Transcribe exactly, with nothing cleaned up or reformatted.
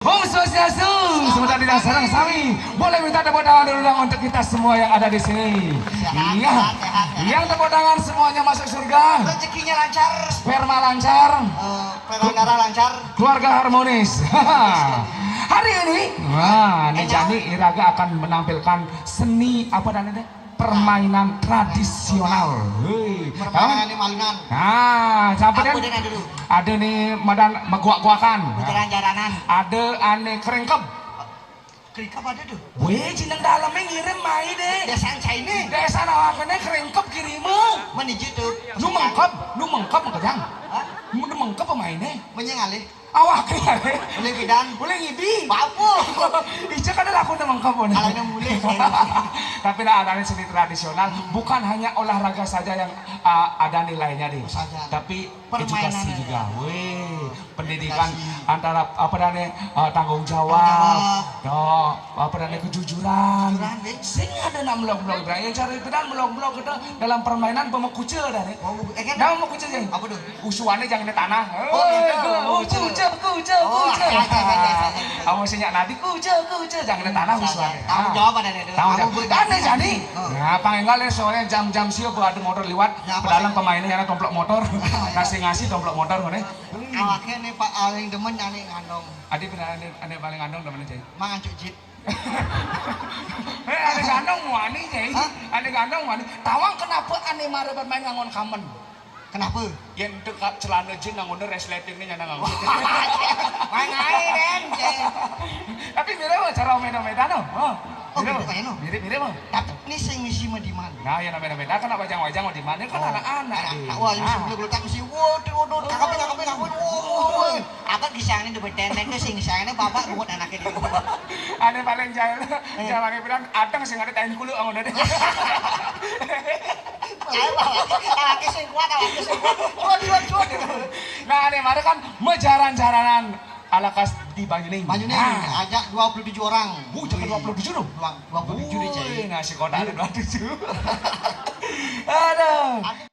Om Swastiastu, sebentar tidak sareng sami. Boleh minta tepuk tangan dulu dong untuk kita semua yang ada di sini. Sehat, ya, sehat, sehat. Yang tepuk tangan semuanya masuk surga. Rezekinya lancar. Sperma lancar. Eh, peredaran darah lancar. Keluarga harmonis. Hari ini, wah, Nih Jani Iraga akan menampilkan seni apa dan ini? Permainan tradisional. Hei, permainan ini malunan. Nah, sampai apa dan dulu? Ada nih madan meguak-guakan. Jaran-jaranan. Ada ane kerengkep. Kerengkep ada tuh. Weh, jineng dalamnya ngirim mai deh. Desa China. Desa nawakannya kerengkep kirim. Mana itu tuh? Nu mengkep, nu mengkep mengkejang. Hah? Nu mengkep pemainnya. Menyang alih. Awak. Boleh bidan. Boleh ngidi. Bapu. Ica kada laku nama engkau pun. Alana mulih. Tapi nah, ada seni tradisional, bukan hanya olahraga saja yang uh, ada nilainya deh. Saja. Tapi permainan edukasi juga. Weh, pendidikan antara apa dan uh, tanggung jawab. Tanggung jawab. Apa dan kejujuran. Kejujuran, weh. Sing ada nak melok-melok, yang cara itu dan melok-melok kita dalam permainan pemekucil dan. Oh, eh, kan? Nama pemekucil, Jeng? Apa tuh? Usuane jangan di tanah. Oh, gitu. Oh, kucel, kucel, kucel. Kamu sih nyak nadi kucel, kucel, jangan di tanah usuane. Tanggung jawab ada itu. Tanggung jawab. Aneh jadi. Nah, panggil soalnya jam-jam sio ada motor liwat. Pedalam pemainnya yang tomplok motor. Kasih ngasih tomplok motor mana? Awaknya nih Pak aling demen ane ngandong. Adi benar ane paling ngandong demen aja. Mangan cuk jit. Eh, ane gandong wani, Jai. Hah? Ane gandong wani. Tawang kenapa ane mara bermain ngangon kamen? Kenapa? Yang dekat celana jin nang undang resleting ni nyana ngangon. Main air kan, Jai. Tapi mirip mah cara omeda-omeda no. Oh, mirip mah. Mirip-mirip mah. Tapi ini sing misi mah di mana? Nah, yang omeda-omeda kan wajang-wajang di mana kan anak-anak. Wah, ini sebelum tak mesti waduh waduh, kakak kakak kakak. Apa gisangnya di beden itu sing gisangnya bapak buat anaknya di rumah. Ane paling jahil, jangan bilang ateng sing ada tain kulit angon deh. Ayo bawa, laki sing kuat, laki sing kuat. Cuat, cuat, cuat. Nah, ane mari kan mejaran-jaranan alakas di Banyuning. Banyuning, nah. Ajak dua puluh tujuh orang. Uh, jangan dua puluh tujuh dong. Dua puluh tujuh deh, Cai. Nah, si kota ada dua puluh tujuh. Aduh.